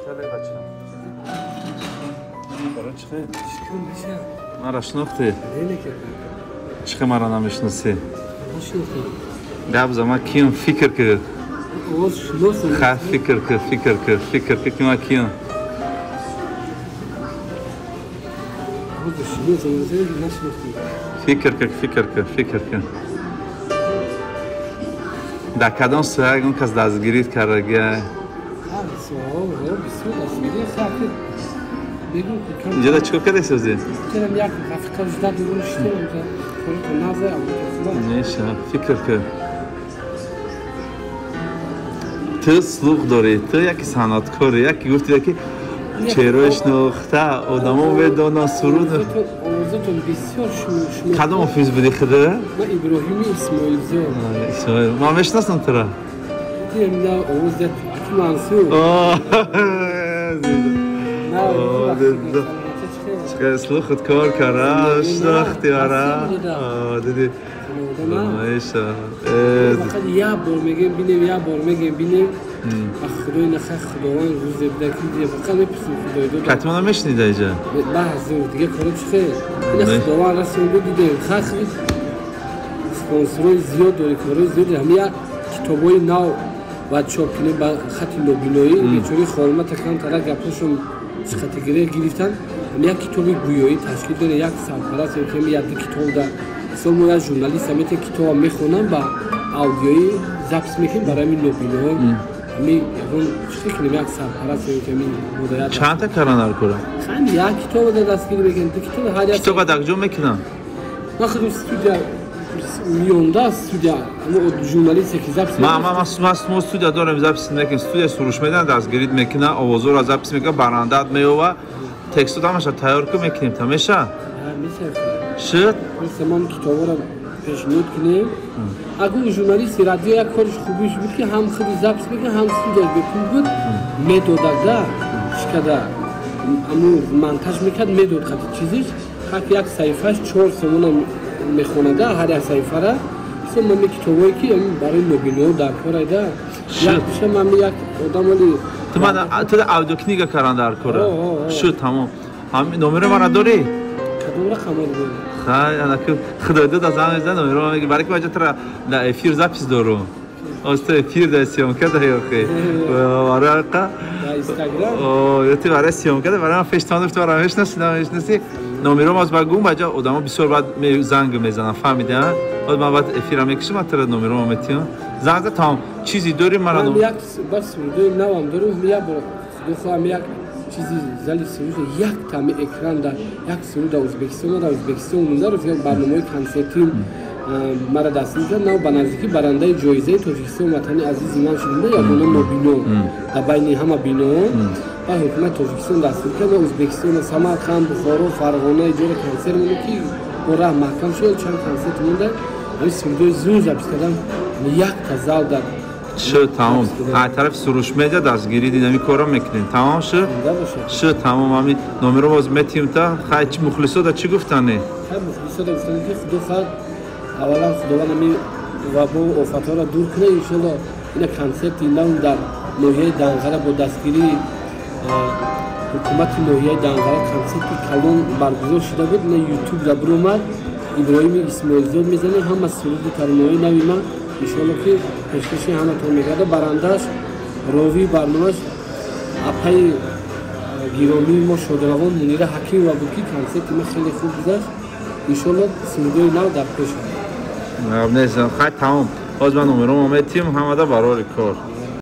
Чӣ бача? Барои чӣ? Маро шинохтӣ? Чӣ маро намешиносӣ? Гап за ман кием, фикр кир. Ха, фикр кир, фикр кир, фикр кир, ки ман кием. Фикр кир, фикр кир, фикр кир. Дар кадом соҳа ягон кас дастгирит кардагиай? Инҷода чӣ кор кардӣ сӯзи? Неша, фикр кир. Ту слух дорӣ, ту яке санъаткорӣ, яке гуфти, ки чеҳраи шинохта, одамо медонанд, суруд. Кадом офис будӣ худа? Ман Иброҳими Исмоилзод. Исмоил. Ман мешиносам туро. Аки Мансур. Чӣ слухат кор кара, шинохти ара. Диди. Меша. Як бор мегем бинем, як бор мегем бинем. Худои нахай, Худованд рӯзе буда ки фақат мепурсем Худои дод. Катмона мешнида иҷа? Баъзе дига коро чӣ хел? Ина Худованд расонду дидем. Хай спонсорҳои зиёд дорӣ, корҳои зиёд дорӣ. Ҳамин як китобҳои нав бояд чоп кунем ба хати нобиноӣ. Бечораи холмата камтара гапҳошон хатигирӣ гирифтан. Ҳамин як китоби гӯёӣ ташкил дорем, як сарпараст ё ки як ду китоб да. Мисол мо як журналист ҳамете китобам мехонам, ба аудиоӣ запис мекунем барои ҳамин нобиноҳо. Ҳамин ягон чӣ кунем, як сарпараст ё ки ҳамин ҳидоят. Чандта каран дар кора? Ҳамин як китобо да дастгирӣ мекунем, ду китоб ҳар як. Китоба дар куҷо мекунам? Ман худам студия миёнда, студия журналисте ки запис. Ма студия дорем, запис мекунем, студия суруш медиҳам, дастгирит мекунам, овозҳоро запис мекунам, барандаат меёва, текстот ҳамаша тайёр ку мекунем, та меша? Шуд? Просто ман китобҳоро пешниҳод кунем. Агар журналисти радио як кориш хубиш буд, ки ҳам худи запис мекунад, ҳам студияш бепул буд, медодада чикада аму монтаж мекард, медод хати чизиш, ҳар як саҳифааш 4 сомона мехонада, ҳар як саҳифара. Мисол ман китобҳое ки барои нобиноҳо дар кор айда, якша ман як одам оли. Ту ман ту аудиокнига каран дар кора. Шуд, тамом. Ҳамин номери мара дорӣ? Кадом рақам дорӣ? Хай, ана ки Худой дод аз ҳама мезанад, номеро мегӣ, барои ки маҷа тура дар эфир запис дорум. Оз ту эфир дар съёмка даҳӣ охи. Барои қа? Дар Инстаграм? О, ё ту барои съёмка да, барои ман фештон дошт, тура мешиносӣ, намешиносӣ. Номером аз ба гум, баҷа одамо бисёр баъд занг мезананд, фаҳмидӣ, а? Баъд ман баъд эфира мекушам, ман тура номеромо метиҳам. Занг за, тамом. Чизи дорӣ мара ном? Як бас сурудои навам дорум, як бор Худо хоҳам як чизи зали суруд, як тами экран дар як суруд дар Ӯзбекистон, дар Ӯзбекистон монда, рӯз як барномаҳои консертӣ мара дастгирӣ кард. Нав ба наздикӣ барандаи ҷоизаи Тоҷикистон ватани азизи ман шудам, ягона нобино дар байни ҳама биноҳо. Ба ҳукумати Тоҷикистон дастгирӣ кард ва Ӯзбекистон, Самарқанд, Бухоро, Фарғона иҷора консерт монд, ки бо раҳ маҳкам шуд, чанд консерт монда. Ҳамин сурудҳои зур запис кардам, якта зал дар Шуд, тамом. Ай тарафи Суруш медиа дастгирӣ дидам, ин корро мекунем. Тамом шуд? Шуд, тамом. Ҳамин номеро боз метиҳем та. Хай, чи мухлисода чӣ гуфтане? Хай, мухлисода гуфтане, ки Худо хоҳад, аввалан Худованд ҳамин вабо офатҳоро дур кунад, иншолло. Ина консерти нав дар ноҳияи Данғара бо дастгирии ҳукумати ноҳияи Данғара консерти калон баргузор шуда буд. Ина ютуб да биромад, Иброҳими Исмоилзод мезанем, ҳама суруди таронаҳои нави ман иншолло ки пешкаши ҳаматон мегардад. Барандааш, ровии барномааш апаи гиромии мо шодравон Мунира Ҳакимова буд, ки консерти ма хеле хуб гузашт. Иншолло сурудҳои нав дар пеш. Хай, тамом. Боз ман номеромо метиҳам, ҳамада барори кор.